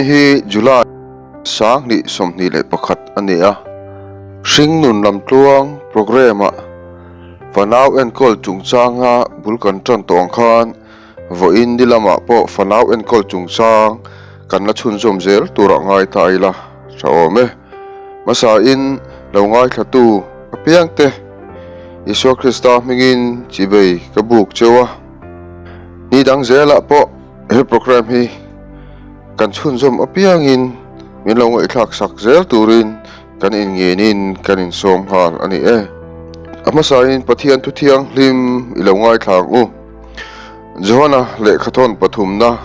Vawiin hi July 2021 a ni a, Hringnun Lamtluang programme-ah fanau enkawl chungchanga bul kan tan tawh ang khan vawiin ni lamah pawh fanau enkawl chungchang kan la chhunzawm zel turah ngai ta ila tha awm e. Hmasain lo ngaithlatu apiangte Isua Krista hmingin chibei ka buk cheu a, ni dang zelah pawh he programme hi kan chhunzawm apiangin min lo ngaihthlak sak zel turin kan inngenin kan insawm nghal a ni e. A hmasain Pathian thu thianghlim i lo ngaithla ang u. Johana lehkhathawn pathumna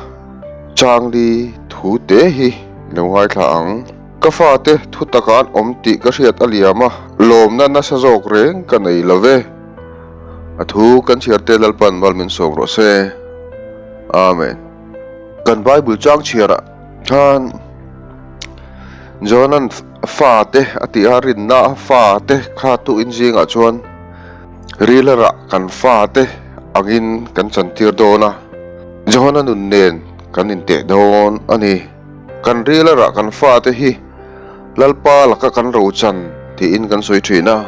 changli thu te hi i lo ngaithla ang. Ka fate thu taka an awm tih ka hriat a liam a, lawmna nasa zawk reng ka nei lo ve. A thu kan chhiar te Lalpan mal min sawm rawh se. Amen. Kan Bible chang chhiarah khan Johanan fate a tih a, rinna a fate kha tu in zingah chuan ril a rah kan fate angin kan chantir dawn a, Johana nun nen kan inteh dawn a ni. Kan ril a rah kan fate hi Lalpa laka kan rochan tiin kan sawi thin a,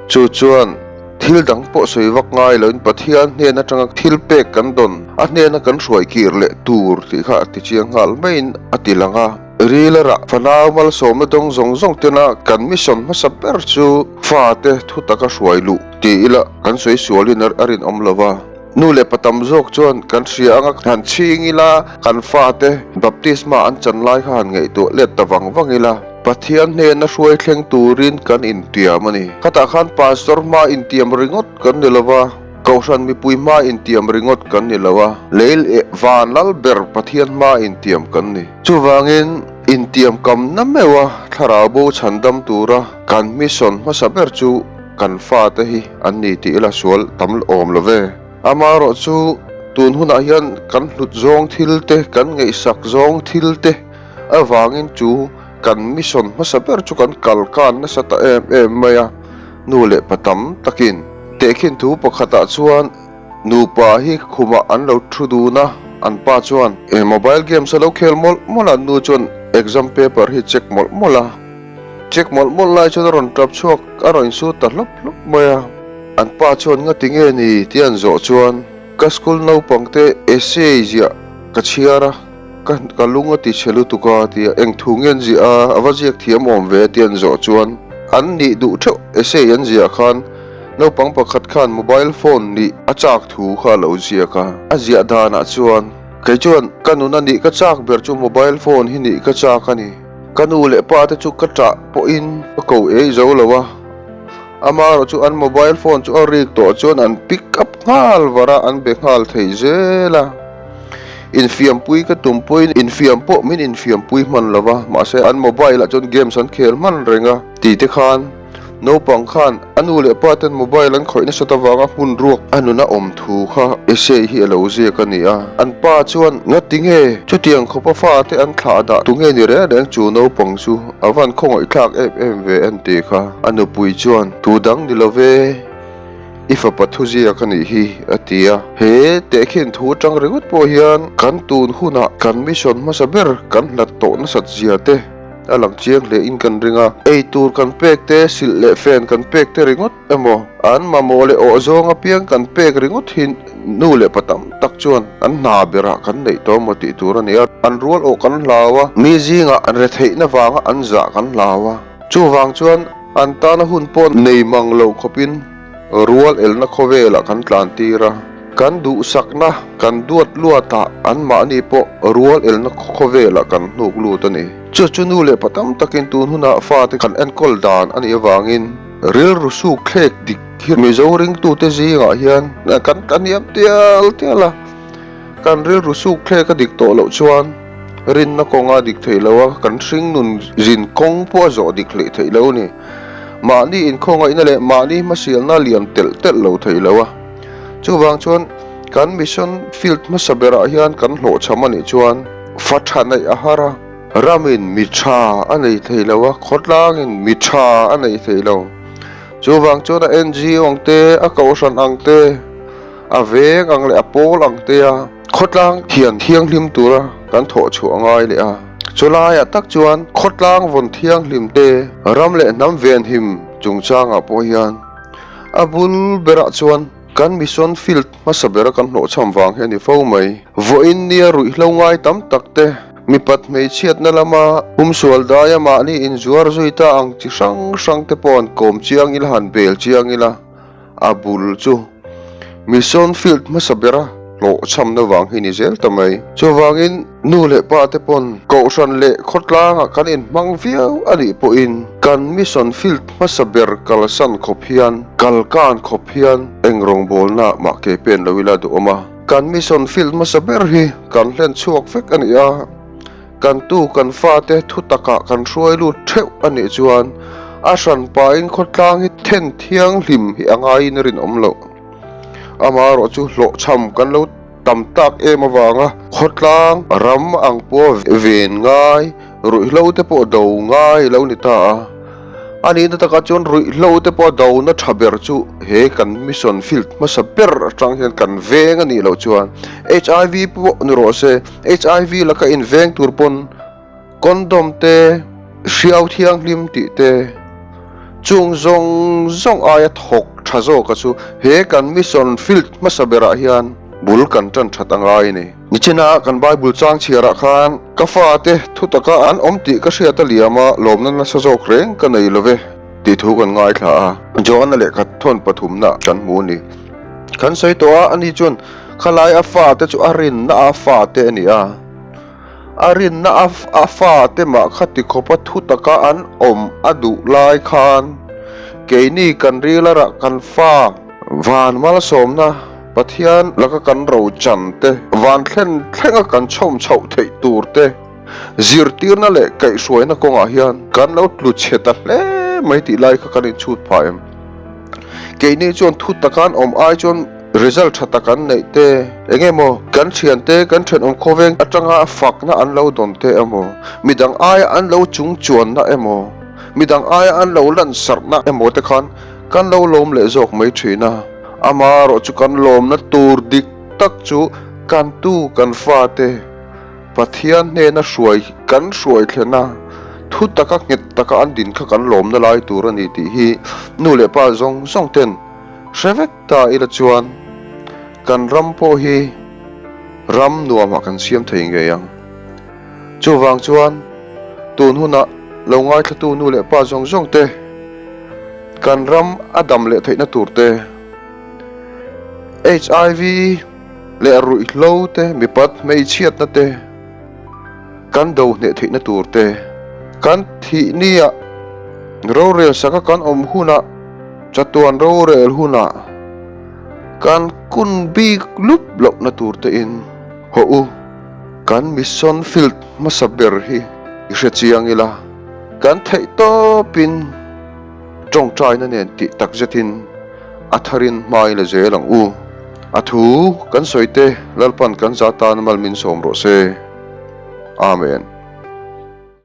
chu chuan thil dang pawh sawi vak ngai loin Pathian hnen atanga thil pek kan dawn, a hnena kan hruai kir leh tur tih kha a ti chiang nghal maiin a ti lang a. Ril a rah fanau malsawmna dawng zawng zawng tena kan mission hmasa ber chu fate thu taka hruai luh ti ila kan sawi sualin a rinawm lo va. Nu leh pa tam zawk chuan kan hria anga han chhing ila, kan fate baptisma an chan lai kha han ngaihtuah let ta vang vang ila, Pathian hnena hruai thleng turin kan intiam a ni. Khatah khan pastor hma intiam ringawt kan ni lo va, kohhran mipui hma intiam ringawt kan ni lo a, lei leh van lal ber Pathian hma intiam kan ni. Chuvangin, intiam kam na meuh a thlarau bo chhandam tura kan mission hmasa ber chu Kan fate hi an ni tih ila sual tam awm lo ve. Amaherawh chu tun hunah hian kan hlut zawng thil te, kan ngaihsak zawng thil te avangin chu kan mission hmasa ber chu kan kal kan nasa ta em em mai a, nu leh pa tam takin. Tehkhin thu pakhatah chuan nupa hi khumah an lo thu dun a, an pa chuan mobile games a lo khel mawlh mawlh a, nu chuan exam paper hi check mawlh mawlh a. Check mawlh mawlh lai chuan a rawn tap chhuak a rawn insut ta hlawp hlawp mai a. An pa chuan ngati nge ni tih an zawh chuan ka school naupang te essay ziah ka chhiar a, ka ka lung a ti chhe lutuk a tia eng thu nge an ziah a, a va ziak thiam awm ve tih an zawh chuan an nih duh theuh essay an ziah khan naupang pakhat khan mobile phone nih a chak thu kha a lo ziak a, a ziah danah chuan kei chuan ka nuna nih ka chak ber chu mobile phone hi nih ka chak a ni. Ka nu leh pa te chu ka ṭah pawhin ka ko ei zo lo a, amaherawh chu an mobile phone chu a rik tawh chuan an pick up nghal var a, an be nghal thei zel a. Infiampui ka tum pawhin infiam pawh min infiampui hman lo va, mahse an mobile ah chuan games an khel hman reng a tih te khan Naupang khan a nu leh pa ten mobile an khawih nasat avanga hmun ruak a nun a awm thu kha essay hi a lo ziak a ni a. An pa chuan, Ngati nge chutiang khawpa fate an thlah dah tu nge ni reng reng chu naupang chu a van khawngaih thlak em em ve an ti kha. A nupui chuan, Tu dang ni lo ve, i fapa thu ziak a nih hi a ti a. He tehkhin thu atang ringawt pawh hian kan tun hunah kan mission hmasa ber kan hlat tawh nasat zia te, A lang chiang hle in kan ring a, ei tur kan pek te, silh leh fen kan pek te ringawt emaw, an mamawh leh awh zawng apiang kan pek ringawt hi nu leh pa tam tak chuan an hna berah kan neih tawh emaw tih tur a ni a, an rual awh kan hlau a, mi zingah an retheihna vanga an zah kan hlau a, chuvang chuan an tana hun pawh nei mang lo khawpin rual elna khawvelah kan tlan tir a, kan duhsakna kan duat luatah anmahni pawh rual elna khawvelah kan hnuk lut a ni. Chu chu nu leh pa tam takin tun hunah fate kan enkawl dan a nih avangin rilru suk thlek dik hi Mizo ringtute zingah hian kan tla hniam tial tial a, kan rilru suk thlek a dik tawh loh chuan rinna kawnga dik theih loh a, kan hringnun zin kawng pawh a zawh dik hleih theih loh a ni. Mahni inkhawngaihna leh mahni hmasialna lian telh telh lo thei lo a. Chuvang chuan kan mission field hmasa berah hian kan hlawhchham a nih chuan fa tha neih a har a. Ramin mi tha a nei thei lo a, khawtlangin mi tha a nei thei lo. Chuvang chuan a NGO ang te, a kohhran ang te, a veng ang leh a pawl ang te a khawtlang thian thianghlim tura kan thawh chhuah a ngai leh a. Chulaiah tak chuan khawtlang vawn thianghlim te, ram leh hnam venhim chungchangah pawh hian a bul berah chuan kan mission field hmasa bera kan hlawhchham vang hi a ni fo mai. Vawiin nia ruihhlo ngai tam tak te, mipat hmeichhiatna lama humsual daia mahni inzuar zui ta ang chi hrang hrang te pawh an kawm chiang ila han bel chiang ila a bul chu mission field hmasa bera hlawhchhamna vang hi ni zel ta mai. Chuvangin nu leh pa te pawn kohhran leh khawtlangah kan inhmang viau a nih pawhin kan mission field hmasa ber kalsan khawp hian kalkan khawp hian eng rawngbawlna mah ke pen lo ila duhawm a. Kan mission field hmasa ber hi kan hlen chhuak vek a ni a, kan tu kan fate thu takah kan hruai lut theuh a nih chuan a hranpain khawtlang hi then thianghlim hi a ngaiin a rinawm loh. Amaherawh chu hlawhchham kan lo tam tak em avanga khawtlang ram ang pawha ven ngai ruihhlo te pawh do ngai lo ni ta a. A nihna takah chuan ruihhlo te pawh dona tha ber chu he kan mission field hmasa ber atang hian kan veng a nih loh chuan HIV pawh ni rawh se, HIV laka inveng tur pawn condom te, hriau thianghlim tih te chung zawng zawng aia thawk tha zawka chu he kan mission field hmasa berah hian bul kan tan that a ngai a ni. Nichina kan Bible chang chhiarah khan ka fate thu taka an awm tih ka hriat a liam a, lawmna nasa zawk reng ka nei lo ve tih thu kan ngaithla a. Johana lehkha thawn pathumna kan hmu a ni. Kan sawi tawh a, ani chuan khalai a fate chu a rinna a fate a ni a. A rinna a fate mah kha ti khawpa thu taka an awm a duh lai khan keini kan rilarah kan fa van malsawmna Pathian laka kan rochan te, van thlen thlenga kan chhawm chhoh theih tur te, zirtirna leh kaihhruaina kawngah hian kan lo tlu chhe ta hle mai tih lai kha kan inchhut phah em? Keini chuan thu taka an awm ai chuan result tha tak an neih te, eng emaw kan thiante kan thenawm khawveng atanga fakna an lo dawn te emaw, midang aia an lo chungchuanna emaw, midang aia an lo lansarhna emaw te khan kan lo lawm leh zawk mai thin a. Amaherawh chu kan lawmna tur dik tak chu kan tu kan fate Pathian hnena hruai kan hruai thlen a, thu taka nghet taka an din kha kan lawmna lai tur a ni tih hi nu leh pa zawng zawng ten hre vek ta ila chuan kan ram pawh hi ram nuamah kan siam thei ngei ang. Chuvang chuan tun hunah lo ngaithlatu nu leh pa zawng zawng te, Kan ram a dam leh theihna tur te, HIV leh ruihhlo te, mipat hmeichhiatna te kan do hneh theihna tur te, kan thih nia rorel saka kan awm hunah, chatuan rorel hunah kan kun bik lup lohna tur te in hawh u. Kan mission field hmasa ber hi i hre chiang ila. Kan theih tawpin tawngtaina nen tih tak zetin a tharin hmai la zel ang u. A thu kan sawi te Lalpan kan za tan mal min sawm rawh se. Amen.